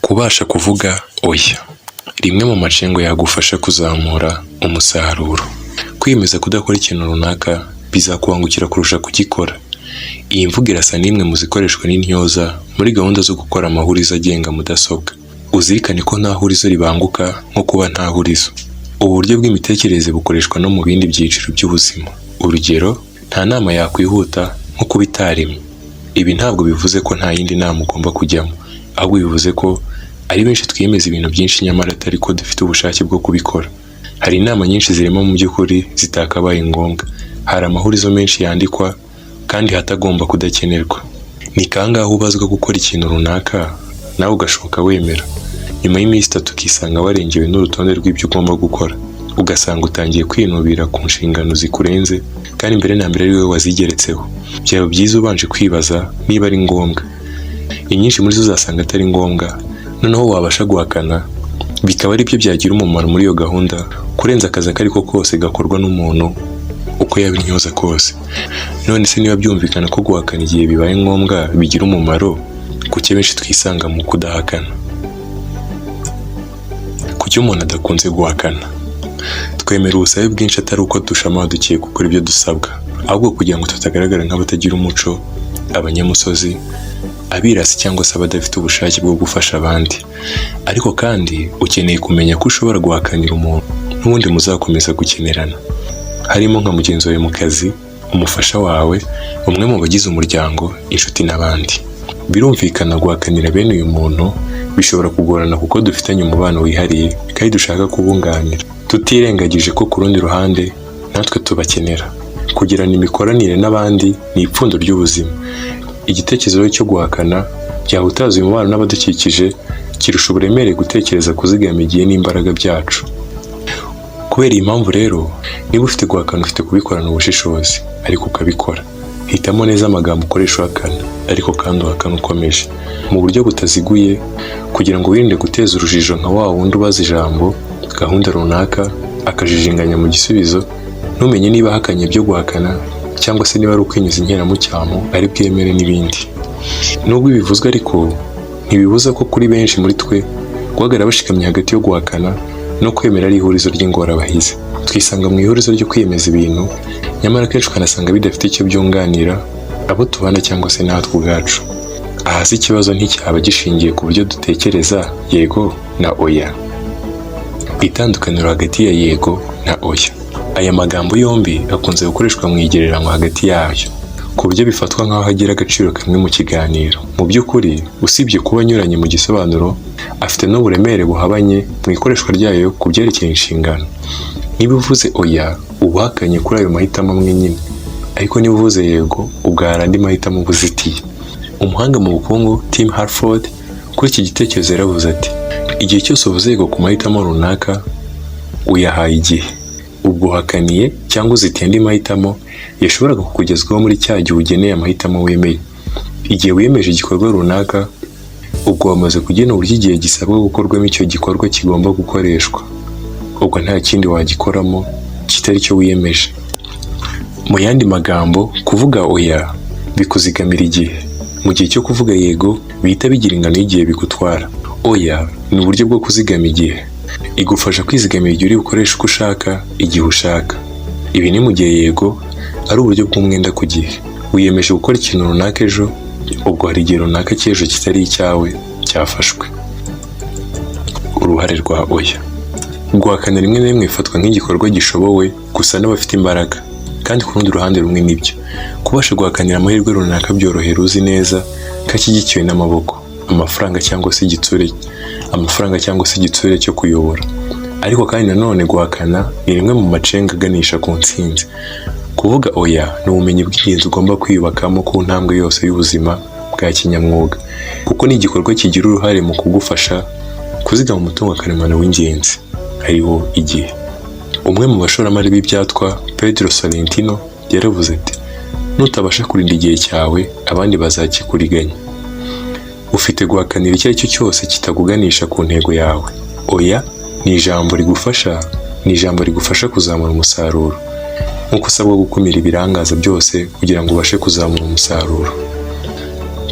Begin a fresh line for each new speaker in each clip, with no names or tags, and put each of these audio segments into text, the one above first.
Kubasha kuvuga oya, rimwe mu macengo yagufasha kuzamura umusaruro. Kwiyemeza kudakora ikintu runaka bizakubangukira kurusha kugikora. Iyi mvugo irasa n'imwe mu zikoreshwa n'intyoza muri gahunda zo gukora amahurizo agenga mudasobwa. Uzirikane ko nta hurizo ribanguka nko kuba nta hurizo. Ubu buryo bw'imitekerereze bukoreshwa no mu bindi byiciro by'ubuzima. Urugero, nta nama yakwihuta nko kuba itarimwe. Ibi ntabwo bivuze ko nta yindi nama ugomba kujyamo, ahubwo bivuze ko ari benshi twiyemeza ibintu byinshi nyamara atari ko dufite ubushake bwo kubikora. Hari inama nyinshi zirema mu by'ukuri zitakabaye ngombwa. Hari amahurizo menshi yandikwa kandi hatagomba kudakenerwa. Ni kangahe ubazwa gukora ikintu runaka nawe ugashoka wemera? Nyuma y'iminsi 3 ukisanga warengewe n'urutonde rw'ibyo ugomba gukora, ugasanga utangiye kwinubira ku nshingano zikurenze kandi mbere na mbere ari wowe wazigeretseho. Byaba byiza ubanje kwibaza niba ari ngombwa. Inyinshi muri zo uzasanga atari ngombwa, noneho wabasha guhakana bikaba ari byo byagira umumaro muri iyo gahunda kurenza akazi ako ari ko kose gakorwa n'umuntu uko yaba intyoza kose. None se niba byumvikana ko guhakana igihe bibaye ngombwa bigira umumaro, kuki abenshi twisanga mu kudahakana? Kuki umuntu adakunze guhakana? Twemera ubusabe bwinshi atari uko dushamadukiye gukora ibyo dusabwa, ahubwo kugira ngo tutagaragara nk'abatagira umuco, abanyamusozi, abirasi cyangwa se abadafite ubushake bwo gufasha abandi. Ariko kandi ukeneye kumenya ko ushobora guhakanira umuntu n'ubundi muzakomeza gukenerana, harimo nka mugenzi wawe mu kazi, umufasha wawe, umwe mu bagize umuryango, inshuti n'abandi. Birumvikana, guhakanira bene uyu muntu bishobora kugorana kuko dufitanye umubano wihariye kandi dushaka kubunganira, tutirengagije ko ku rundi ruhande natwe tubakenera. Kugirana imikoranire n'abandi ni ipfundo ry'ubuzima. Igitekerezo cyo guhakana byahutaza uyu mubano n'abadukikije kirusha uburemere gutekereza kuzigama igihe n'imbaraga byacu. Kubera iyi mpamvu rero, niba ufite guhakana, ufite kubikorana ubushishozi ariko ukabikora. Hitamo neza amagambo ukoresha uhakana, ariko kandi uhakana ukomeje mu buryo butaziguye kugira ngo wirinde guteza urujijo nka wa wundi ubaza ijambo gahunda runaka akajijinganya mu gisubizo, ntumenye niba ahakanye byo guhakana cyangwa se niba ari ukwinyuza inkeramucyamo ari bwemere n'ibindi. Nubwo bivuzwe ariko, ntibibuza ko kuri benshi muri twe guhagarara bashikamye hagati yo guhakana no kwemera ari ihurizo ry'ingorabahizi. Twisanga mu ihurizo ryo kwiyemeza ibintu, nyamara akenshi ukanasanga bidafite icyo byunganira abo tubana cyangwa se natwe ubwacu. Aha se ikibazo nticyaba gishingiye ku buryo dutekereza yego na oya? Itandukaniro hagati ya yego na oya. Aya magambo yombi akunze gukoreshwa mu igereranywa hagati yayo, ku buryo bifatwa nk'aho agira agaciro kamwe mu kiganiro. Mu by'ukuri, usibye kuba anyuranye mu gisobanuro, afite n'uburemere buhabanye mu ikoreshwa ryayo ku byerekeye inshingano. Niba uvuze oya, uba uhakanye kuri ayo mahitamo amwe nyine, ariko niba uvuze yego, ubwo hari andi mahitamo uba uzitiye. Umuhanga mu bukungu Tim Harford kuri iki gitekerezo yaravuze ati: "Igihe cyose uvuze yego ku mahitamo runaka, uyahaye igihe, ubwo uhakaniye cyangwa uzitiye andi mahitamo yashoboraga kukugezwaho muri cya gihe ugeneye amahitamo wemeye. Igihe wiyemeje igikorwa runaka, ubwo wamaze kugena uburyo igihe gisabwa gukorwamo icyo gikorwa kigomba gukoreshwa. Ubwo nta kindi wagikoramo kitari cyo wiyemeje." Mu yandi magambo, kuvuga oya bikuzigamira igihe, mu gihe cyo kuvuga yego bihita bigira ingano y'igihe bigutwara. Oya ni uburyo bwo kuzigama igihe, igufasha kwizigamira igihe uri bukoreshe uko ushaka, igihe ushaka. Ibi ni mu gihe yego ari uburyo bw'umwenda ku gihe. Wiyemeje gukora ikintu runaka ejo, ubwo hari igihe runaka cy'ejo kitari icyawe cyafashwe. Uruhare rwa oya. Guhakana rimwe na rimwe bifatwa nk'igikorwa gishobowe gusa n'abafite imbaraga, kandi ku rundi ruhande rumwe nibyo. Kubasha guhakanira amahirwe runaka byorohera uzi neza ko ashyigikiwe n'amaboko, amafaranga cyangwa se igitsure, amafaranga cyangwa se igitsure cyo kuyobora. Ariko kandi nanone guhakana ni rimwe mu macenga aganisha ku ntsinzi. Kuvuga oya ni ubumenyi bw'ingenzi ugomba kwiyubakamo ku ntambwe yose y'ubuzima bwa kinyamwuga, kuko ni igikorwa kigira uruhare mu kugufasha kuzigama umutungo karemano w'ingenzi, hariho igihe. Umwe mu bashoramari b'ibyatwa, Pedro Sorrentino, yaravuze ati: "Nutabasha kurinda igihe cyawe, abandi bazakikuriganya." Ufite guhakanira icyo ari cyo cyose kitakuganisha ku ntego yawe. Oya ni ijambo rigufasha, ni ijambo rigufasha kuzamura umusaruro, nk'uko usabwa gukumira ibirangaza byose kugira ngo ubashe kuzamura umusaruro.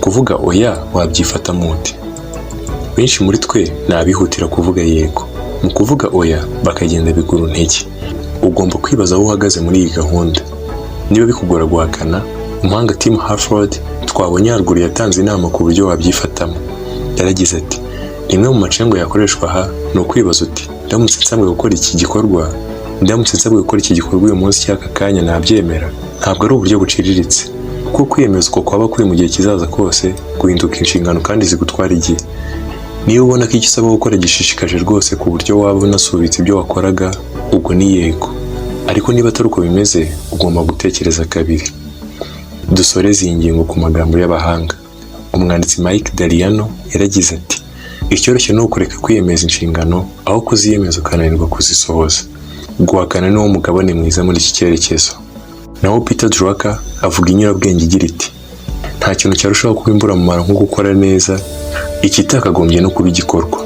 Kuvuga oya wabyifatamo ute? Benshi muri twe ni abihutira kuvuga yego, mu kuvuga oya bakagenda biguru ntege. Ugomba kwibaza aho uhagaze muri iyi gahunda. Niba bikugora guhakana, umuhanga Tim Harford twabonye haruguru yatanze inama ku buryo wabyifatamo. Yaragize ati: "Rimwe mu macengo yakoreshwa aha ni ukwibaza uti: 'Ndamutse nsabwe gukora iki gikorwa uyu munsi cy'aka kanya, nabyemera?' Ntabwo ari uburyo buciriritse, kuko kwiyemeza uko kwaba kuri mu gihe kizaza kose guhinduka inshingano kandi zigutwara igihe. Niba ubona ko icyo usaba gukora gishishikaje rwose ku buryo waba unasubitse ibyo wakoraga, ubwo ni yego. Ariko niba atari uko bimeze, ugomba gutekereza kabiri." Dusoreze iyi ngingo ku magambo y'abahanga. Umwanditsi Mike Dariano yaragize ati: "Icyoroshye ni ukureka kwiyemeza inshingano aho kuziyemeza ukananirwa kuzisohoza." Guhakana niwo mugabane mwiza muri iki cyerekezo. Naho Peter Drucker avuga inyurabwenge igira iti: "Nta kintu cyarushaho kuba imburamumaro nko gukora neza ikitakagombye no kuba igikorwa."